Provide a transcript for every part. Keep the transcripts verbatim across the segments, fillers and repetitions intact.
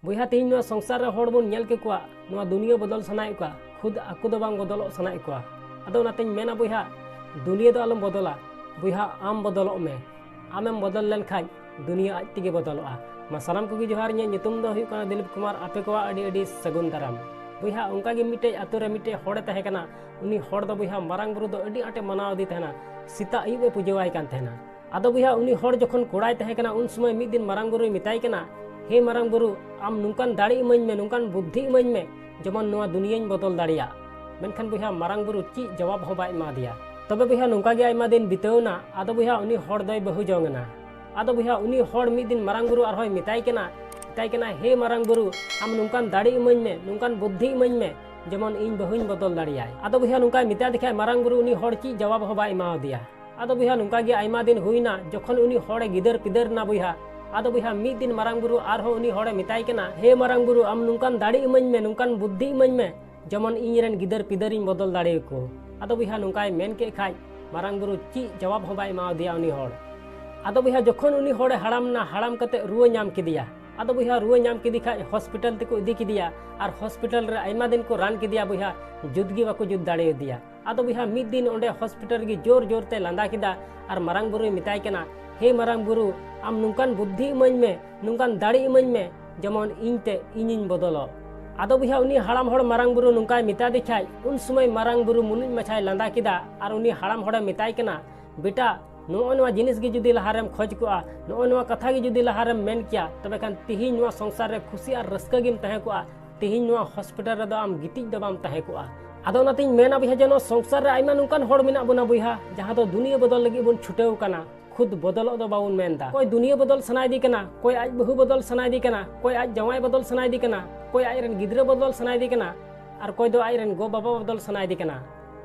ᱵᱚᱭᱦᱟ, ᱛᱮᱦᱮᱧ ᱱᱚᱣᱟ ᱥᱚᱝᱥᱟᱨ ᱨᱮ ᱦᱚᱲ ᱵᱚᱱ ᱧᱮᱞ ᱠᱮᱠᱚᱣᱟ, ᱱᱚᱣᱟ ᱫᱩᱱᱤᱭᱟᱹ ᱵᱚᱫᱚᱞ ᱥᱟᱱᱟᱭᱮᱫ ᱠᱚᱣᱟ, ᱠᱷᱩᱫ ᱟᱠᱚ ᱫᱚ ᱵᱟᱝ ᱵᱚᱫᱚᱞᱚᱜ ᱥᱟᱱᱟᱭᱮᱫ ᱠᱚᱣᱟ᱾ ᱟᱫᱚ ᱚᱱᱟᱛᱮᱧ ᱢᱮᱱᱟ ᱵᱚᱭᱦᱟ, ᱫᱩᱱᱤᱭᱟᱹ ᱫᱚ ᱟᱞᱚᱢ ᱵᱚᱫᱚᱞᱟ᱾ ᱵᱚᱭᱦᱟ, ᱟᱢ ᱵᱚᱫᱚᱞᱚᱜ ᱢᱮ᱾ ᱟᱢᱮᱢ ᱵᱚᱫᱚᱞ ᱞᱮᱱᱠᱷᱟᱱ ᱫᱩᱱᱤᱭᱟᱹ ᱟᱡ ᱛᱮᱜᱮ ᱵᱚᱫᱚᱞᱚᱜᱼᱟ᱾ ᱢᱟ ᱥᱟᱱᱟᱢ ᱠᱚᱜᱮ ᱡᱚᱦᱟᱨ, ᱤᱧᱟᱹᱜ ᱧᱩᱛᱩᱢ ᱫᱚ ᱦᱩᱭᱩᱜ ᱠᱟᱱᱟ ᱫᱤᱞᱤᱯ ᱠᱩᱢᱟᱨ᱾ ᱟᱯᱮ ᱠᱚᱣᱟᱜ ᱟᱹᱰᱤ ᱟᱹᱰᱤ ᱥᱟᱹᱜᱩᱱ ᱫᱟᱨᱟᱢ᱾ ᱵᱚᱭᱦᱟ, ᱚᱱᱠᱟ ᱜᱮ ᱢᱤᱫᱴᱮᱡ ᱟᱛᱳ ᱨᱮ ᱢᱤᱫᱴᱮᱡ ᱦᱚᱲᱮ ᱛᱟᱦᱮᱸ ᱠᱟᱱᱟ᱾ ᱩᱱᱤ ᱦᱚᱲ ᱫᱚ ᱵᱚᱭᱦᱟ ᱢᱟᱨᱟᱝ ᱵᱩᱨᱩ ᱫᱚ ᱟᱹᱰᱤ ᱟᱸᱴᱮ ᱢᱟᱱᱟᱣ ᱟᱫᱮ ᱛᱟᱦᱮᱱᱟ, ᱥᱮᱛᱟᱜ ᱟᱹᱭᱩᱵ ᱮ ᱯᱩᱡᱟᱹᱣᱟᱭ ᱠᱟᱱ ᱛᱟᱦᱮᱱᱟ᱾ ᱟᱫᱚ ᱵᱚᱭᱦᱟ, ᱩᱱᱤ ᱦᱚᱲ ᱡᱚᱠᱷᱚᱱ ᱠᱚᱲᱟᱭ ᱛᱟᱦᱮᱸ ᱠᱟᱱᱟ, ᱩᱱ ᱥᱚᱢᱚᱭ ᱢᱤᱫ ᱫᱤᱱ ᱢᱟᱨᱟᱝ ᱵᱩᱨᱩᱭ ᱢᱮᱛᱟᱭ ᱠᱟᱱᱟ, "ᱦᱮ ᱢᱟᱨᱟᱝ ᱵᱩᱨᱩ, ᱟᱢ ᱱᱚᱝᱠᱟᱱ ᱫᱟᱲᱮ ᱤᱢᱟᱹᱧ ᱢᱮ, ᱱᱚᱝᱠᱟᱱ ᱵᱩᱫᱽᱫᱷᱤ ᱤᱢᱟᱹᱧ ᱢᱮ, ᱡᱮᱢᱚᱱ ᱱᱚᱣᱟ ᱫᱩᱱᱤᱭᱟᱹᱧ ᱵᱚᱫᱚᱞ ᱫᱟᱲᱮᱭᱟᱜ᱾" ᱢᱮᱱᱠᱷᱟᱱ ᱵᱚᱭᱦᱟ, ᱢᱟᱨᱟᱝ ᱵᱩᱨᱩ ᱪᱮᱫ ᱡᱟᱣᱟᱵ ᱦᱚᱸ ᱵᱟᱭ ᱮᱢᱟ ᱫᱮᱭᱟ᱾ ᱛᱚᱵᱮ ᱵᱚᱭᱦᱟ, ᱱᱚᱝᱠᱟ ᱜᱮ ᱟᱭᱢᱟ ᱫᱤᱱ ᱵᱤᱛᱟᱹᱣ ᱮᱱᱟ᱾ ᱟᱫᱚ ᱵᱚᱭᱦᱟ, ᱩᱱᱤ ᱦᱚᱲ ᱫᱚᱭ ᱵᱟᱹᱦᱩ ᱡᱚᱝ ᱮᱱᱟ᱾ ᱟᱫᱚ ᱵᱚᱭᱦᱟ, ᱩᱱᱤ ᱦᱚᱲ ᱢᱤᱫ ᱫᱤᱱ ᱢᱟᱨᱟᱝ ᱵᱩᱨᱩ ᱟᱨᱦᱚᱸᱭ ᱢᱮᱛᱟᱭ ᱠᱟᱱᱟ, ᱢᱮᱛᱟᱭ ᱠᱟᱱᱟ, "ᱦᱮ ᱢᱟᱨᱟᱝ ᱵᱩᱨᱩ, ᱟᱢ ᱱᱚᱝᱠᱟᱱ ᱫᱟᱲᱮ ᱤᱢᱟᱹᱧ ᱢᱮ, ᱱᱚᱝᱠᱟᱱ ᱵᱩᱫᱽᱫᱷᱤ ᱤᱢᱟᱹᱧ ᱢᱮ, ᱡᱮᱢᱚᱱ ᱤᱧ ᱵᱟᱹᱦᱩᱧ ᱵᱚᱫᱚᱞ ᱫᱟᱲᱮᱭᱟᱭ᱾" ᱟᱫᱚ ᱵᱚᱭᱦᱟ, ᱱᱚᱝᱠᱟᱭ ᱢᱮᱛᱟ ᱫᱮ ᱠᱷᱟᱡ, ᱢᱟᱨᱟᱝ ᱵᱩᱨᱩ ᱩᱱᱤ ᱦᱚᱲ ᱪᱮᱫ ᱡᱟᱣᱟᱵ ᱦᱚᱸ ᱵᱟᱭ ᱮᱢᱟ ᱫᱮᱭᱟ᱾ ᱟᱫᱚ ᱵᱚᱭᱦᱟ, ᱱᱚᱝᱠᱟ ᱜᱮ ᱟᱭᱢᱟ ᱫᱤᱱ ᱦᱩᱭᱱᱟ, ᱡᱚᱠᱷᱚᱱ ᱩᱱᱤ ᱦᱚᱲᱮ ᱜᱤᱫᱟᱹᱨ ᱯᱤᱫᱟᱹᱨ ᱮᱱᱟ ᱵᱚᱭᱦᱟ, ᱟᱫᱚ ᱵᱚᱭᱦᱟ, ᱢᱤᱫ ᱫᱤᱱ ᱢᱟᱨᱟᱝ ᱵᱩᱨᱩ ᱟᱨᱦᱚᱸ ᱩᱱᱤ ᱦᱚᱲᱮ ᱢᱮᱛᱟᱭ ᱠᱟᱱᱟ, "ᱦᱮ ᱢᱟᱨᱟᱝ ᱵᱩᱨᱩ, ᱟᱢ ᱱᱚᱝᱠᱟᱱ ᱫᱟᱲᱮ ᱤᱢᱟᱹᱧ ᱢᱮ, ᱱᱚᱝᱠᱟᱱ ᱵᱩᱫᱽᱫᱷᱤ ᱤᱢᱟᱹᱧ ᱢᱮ, ᱡᱮᱢᱚᱱ ᱤᱧ ᱨᱮᱱ ᱜᱤᱫᱟᱹᱨ ᱯᱤᱫᱟᱹᱨᱤᱧ ᱵᱚᱫᱚᱞ ᱫᱟᱲᱮᱭᱟᱠᱚ᱾" ᱟᱫᱚ ᱵᱚᱭᱦᱟ, ᱱᱚᱝᱠᱟᱭ ᱢᱮᱱ ᱠᱮᱫ ᱠᱷᱟᱡ, ᱢᱟᱨᱟᱝ ᱵᱩᱨᱩ ᱪᱮᱫ ᱡᱟᱣᱟᱵ ᱦᱚᱸ ᱵᱟᱭ ᱮᱢᱟᱣᱟᱫᱮᱭᱟ ᱩᱱᱤ ᱦᱚᱲ᱾ ᱟᱫᱚ ᱵᱚᱭᱦᱟ, ᱡᱚᱠᱷᱚᱱ ᱩᱱᱤ ᱦᱚᱲᱮ ᱦᱟᱲᱟᱢ ᱱᱟ, ᱦᱟᱲᱟᱢ ᱠᱟᱛᱮ ᱨᱩᱣᱟᱹ ᱧᱟᱢ ᱠᱮᱫᱮᱭᱟ᱾ ᱟᱫᱚ ᱵᱚᱭᱦᱟ, ᱨᱩᱣᱟᱹ ᱧᱟᱢ ᱠᱮᱫᱮ ᱠᱷᱟᱡ ᱦᱚᱥᱯᱤᱴᱟᱞ ᱛᱮᱠᱚ ᱤᱫᱤ ᱠᱮᱫᱮᱭᱟ, ᱟᱨ ᱦᱚᱥᱯᱤᱴᱟᱞ ᱨᱮ ᱟᱭᱢᱟ ᱫᱤᱱ ᱠᱚ ᱨᱟᱱ ᱠᱮᱫᱮᱭᱟ ᱵᱚᱭᱦᱟ, ᱡᱩᱛ ᱜᱮ ᱵᱟᱠᱚ ᱡᱩᱛ ᱫᱟᱲᱮᱭᱟᱫᱮᱭᱟ᱾ ᱟᱫᱚ ᱵᱚᱭᱦᱟ, ᱢᱤᱫ ᱫᱤᱱ ᱚᱸᱰᱮ ᱦᱚᱥᱯᱤᱴᱟᱞ ᱨᱮᱜᱮ ᱡᱳᱨ ᱡᱳᱨ ᱛᱮ ᱞᱟᱸᱫᱟ ᱠᱮᱫᱟ ᱟᱨ ᱢᱟᱨᱟᱝ ᱵᱩᱨᱩᱭ ᱢᱮᱛᱟᱭ ᱠᱟᱱᱟ, "ᱦᱮ ᱢᱟᱨᱟᱝ ᱵᱩᱨᱩ, ᱟᱢ ᱱᱚᱝᱠᱟᱱ ᱵᱩᱫᱽᱫᱷᱤ ᱤᱢᱟᱹᱧ ᱢᱮ, ᱱᱚᱝᱠᱟᱱ ᱫᱟᱲᱮ ᱤᱢᱟᱹᱧ ᱢᱮ, ᱡᱮᱢᱚᱱ ᱤᱧ ᱛᱮ ᱤᱧᱤᱧ ᱵᱚᱫᱚᱞᱚᱜ᱾" ᱟᱫᱚ ᱵᱚᱭᱦᱟ, ᱩᱱᱤ ᱦᱟᱲᱟᱢ ᱦᱚᱲ ᱢᱟᱨᱟᱝ ᱵᱩᱨᱩ ᱱᱚᱝᱠᱟᱭ ᱢᱮᱛᱟ ᱫᱮ ᱠᱷᱟᱡ, ᱩᱱ ᱥᱚᱢᱚᱭ ᱢᱟᱨᱟᱝ ᱵᱩᱨᱩ ᱢᱩᱞᱩᱡ ᱢᱟᱪᱷᱟᱭ ᱞᱟᱸᱫᱟ ᱠᱮᱫᱟ ᱟᱨ ᱩᱱᱤ ᱦᱟᱲᱟᱢ ᱦᱚᱲᱮ ᱢᱮᱛᱟᱭ ᱠᱟᱱᱟ, ᱵᱮᱴᱟ, ᱱᱚᱜᱼᱚ ᱱᱚᱣᱟ ᱡᱤᱱᱤᱥ ᱜᱮ ᱡᱩᱫᱤ ᱞᱟᱦᱟᱨᱮᱢ ᱠᱷᱚᱡᱽ ᱠᱚᱜᱼᱟ, ᱱᱚᱜᱼᱚ ᱱᱚᱣᱟ ᱠᱟᱛᱷᱟ ᱜᱮ ᱡᱩᱫᱤ ᱞᱟᱦᱟᱨᱮᱢ ᱢᱮᱱ ᱠᱮᱭᱟ, ᱛᱚᱵᱮ ᱠᱷᱟᱱ ᱛᱤᱦᱤᱧ ᱱᱚᱣᱟ ᱥᱚᱝᱥᱟᱨ ᱨᱮ ᱠᱷᱩᱥᱤ ᱟᱨ ᱨᱟᱹᱥᱠᱟᱹ ᱜᱮᱢ ᱛᱟᱦᱮᱸ ᱠᱚᱜᱼᱟ᱾ ᱛᱤᱦᱤᱧ ᱱᱚᱣᱟ ᱦᱚᱥᱯᱤᱴᱟᱞ ᱨᱮᱫᱚ ᱟᱢ ᱜᱤᱛᱤᱡ ᱫᱚ ᱵᱟᱢ ᱛᱟᱦᱮᱸ ᱠᱚᱜᱼᱟ᱾ ᱟᱫᱚ ᱚᱱᱟᱛᱤᱧ ᱢᱮᱱᱟ ᱵᱚᱭᱦᱟ, ᱡᱮ ᱱᱚᱣᱟ ᱥᱚᱝᱥᱟᱨ ᱨᱮ ᱟᱭᱢᱟ ᱱᱚᱝᱠᱟᱱ ᱦᱚᱲ ᱢᱮᱱᱟᱜ ᱵᱚᱱᱟ ᱵᱚᱭᱦᱟ, ᱡᱟᱦᱟᱸ ᱫᱚ ᱫᱩᱱᱤᱭᱟᱹ ᱵᱚᱫᱚᱞ ᱞᱟᱹᱜᱤᱫ ᱵᱚᱱ ᱪᱷᱩᱴᱟᱹᱣ ᱠᱟᱱᱟ, ᱠᱷᱩᱫ ᱵᱚᱫᱚᱞᱚᱜ ᱫᱚ ᱵᱟᱵᱚᱱ ᱢᱮᱱ ᱮᱫᱟ᱾ ᱚᱠᱚᱭ ᱫᱩᱱᱤᱭᱟᱹ ᱵᱚᱫᱚᱞ ᱥᱟᱱᱟᱭᱮᱫᱮ ᱠᱟᱱᱟ, ᱚᱠᱚᱭ ᱟᱡ ᱵᱟᱹᱦᱩ ᱵᱚᱫᱚᱞ ᱥᱟᱱᱟᱭᱮᱫᱮ ᱠᱟᱱᱟ, ᱚᱠᱚᱭ ᱟᱡ ᱡᱟᱶᱟᱭ ᱵᱚᱫᱚᱞ ᱥᱟᱱᱟᱭᱮᱫᱮ ᱠᱟᱱᱟ, ᱚᱠᱚᱭ ᱟᱡ ᱨᱮᱱ ᱜᱤᱫᱽᱨᱟᱹ ᱵᱚᱫᱚᱞ ᱥᱟᱱᱟᱭᱮᱫᱮ ᱠᱟᱱᱟ, ᱟᱨ ᱚᱠᱚᱭ ᱫᱚ ᱟᱡ ᱨᱮᱱ ᱜᱚ ᱵᱟᱵᱟ ᱵᱚᱫᱚᱞ ᱥᱟᱱᱟᱭᱮᱫᱮ ᱠᱟᱱᱟ᱾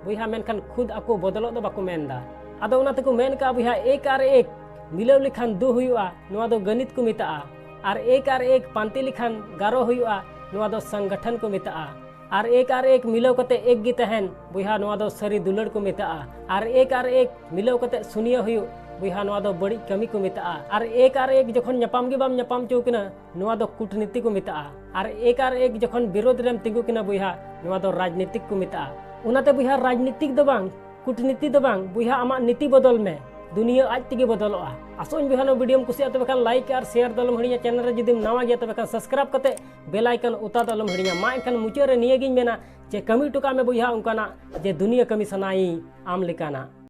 ᱵᱚᱭᱦᱟ, ᱢᱮᱱᱠᱷᱟᱱ ᱠᱷᱩᱫ ᱟᱠᱚ ᱵᱚᱫᱚᱞᱚᱜ ᱫᱚ ᱵᱟᱠᱚ ᱢᱮᱱ ᱮᱫᱟ᱾ ᱟᱫᱚ ᱚᱱᱟ ᱛᱮᱠᱚ ᱢᱮᱱ ᱠᱟᱜᱼᱟ ᱵᱚᱭᱦᱟ, ᱮᱠ ᱟᱨ ᱮᱠ ᱢᱤᱞᱟᱹᱣ ᱞᱮᱠᱷᱟᱱ ᱫᱩ ᱦᱩᱭᱩᱜᱼᱟ, ᱱᱚᱣᱟ ᱫᱚ ᱜᱟᱹᱱᱤᱛ ᱠᱚ ᱢᱮᱛᱟᱜᱼᱟ᱾ ᱟᱨ ᱮᱠ ᱟᱨ ᱮᱠ ᱯᱟᱱᱛᱮ ᱞᱮᱠᱷᱟᱱ ᱜᱟᱨᱚ ᱦᱩᱭᱩᱜᱼᱟ, ᱱᱚᱣᱟ ᱫᱚ ᱥᱚᱝᱜᱚᱴᱷᱚᱱ ᱠᱚ ᱢᱮᱛᱟᱜᱼᱟ᱾ ᱟᱨ ᱮᱠ ᱟᱨ ᱮᱠ ᱢᱤᱞᱟᱹᱣ ᱠᱟᱛᱮ ᱮᱠ ᱜᱮ ᱛᱟᱦᱮᱱ, ᱵᱚᱭᱦᱟ, ᱱᱚᱣᱟ ᱫᱚ ᱥᱟᱹᱨᱤ ᱫᱩᱞᱟᱹᱲ ᱠᱚ ᱢᱮᱛᱟᱜᱼᱟ᱾ ᱟᱨ ᱮᱠ ᱟᱨ ᱮᱠ ᱢᱤᱞᱟᱹᱣ ᱠᱟᱛᱮ ᱥᱩᱱᱤᱭᱟᱹ ᱦᱩᱭᱩᱜ, ᱵᱚᱭᱦᱟ, ᱱᱚᱣᱟ ᱫᱚ ᱵᱟᱹᱲᱤᱡ ᱠᱟᱹᱢᱤ ᱠᱚ ᱢᱮᱛᱟᱜᱼᱟ᱾ ᱟᱨ ᱮᱠ ᱟᱨ ᱮᱠ ᱡᱚᱠᱷᱚᱱ ᱧᱟᱯᱟᱢ ᱜᱮ ᱵᱟᱢ ᱧᱟᱯᱟᱢ ᱦᱚᱪᱚ ᱠᱤᱱᱟ, ᱱᱚᱣᱟ ᱫᱚ ᱠᱩᱴᱱᱤᱛᱤ ᱠᱚ ᱢᱮᱛᱟᱜᱼᱟ᱾ ᱟᱨ ᱮᱠ ᱟᱨ ᱮᱠ ᱡᱚᱠᱷᱚᱱ ᱵᱤᱨᱳᱫᱷ ᱨᱮᱢ ᱛᱤᱸᱜᱩ ᱠᱤᱱᱟ ᱵᱚᱭᱦᱟ, ᱱᱚᱣᱟ ᱫᱚ ᱨᱟᱡᱽᱱᱤᱛᱤᱠ ᱠᱚ ᱢᱮᱛᱟᱜᱼᱟ᱾ ᱚᱱᱟᱛᱮ ᱵᱚᱭᱦᱟ, ᱨᱟᱡᱽᱱᱤᱛᱤᱠ ᱫᱚ ᱵᱟᱝ, ᱠᱩᱴᱱᱤᱛᱤ ᱫᱚ ᱵᱟᱝ, ᱵᱚᱭᱦᱟ, ᱟᱢᱟᱜ ᱱᱤᱛᱤ ᱵᱚᱫᱚᱞ ᱢᱮ, ᱫᱩᱱᱤᱭᱟᱹ ᱟᱡ ᱛᱮᱜᱮ ᱵᱚᱫᱚᱞᱚᱜᱼᱟ᱾ ᱟᱥᱚᱜ ᱟᱹᱧ ᱵᱚᱭᱦᱟ, ᱱᱚᱣᱟ ᱵᱷᱤᱰᱤᱭᱳᱢ ᱠᱩᱥᱤᱭᱟᱜᱼᱟ, ᱛᱚᱵᱮ ᱠᱷᱟᱱ ᱞᱟᱭᱤᱠ ᱟᱨ ᱥᱮᱭᱟᱨ ᱫᱚ ᱟᱞᱚᱢ ᱦᱤᱲᱤᱧᱟ᱾ ᱪᱮᱱᱮᱞ ᱨᱮ ᱡᱩᱫᱤᱢ ᱱᱟᱣᱟ ᱜᱮᱭᱟ, ᱛᱚᱵᱮ ᱠᱷᱟᱱ ᱥᱟᱵᱥᱠᱨᱟᱭᱤᱵ ᱠᱟᱛᱮ ᱵᱮᱞ ᱟᱭᱠᱚᱱ ᱚᱛᱟ ᱫᱚ ᱟᱞᱚᱢ ᱦᱤᱲᱤᱧᱟ᱾ ᱢᱟ ᱮᱱᱠᱷᱟᱱ ᱢᱩᱪᱟᱹᱫ ᱨᱮ ᱱᱤᱭᱟᱹᱜᱤᱧ ᱢᱮᱱᱟ ᱡᱮ ᱠᱟᱹᱢᱤ ᱦᱚᱴᱚ ᱠᱟᱜ ᱢᱮ ᱵᱚᱭᱦᱟ ᱚᱱᱠᱟᱱᱟᱜ ᱡᱮ ᱫᱩᱱᱤᱭᱟᱹ ᱠᱟᱹᱢᱤ ᱥᱟᱱᱟᱭᱤᱧ ᱟᱢ ᱞᱮᱠᱟᱱᱟᱜ᱾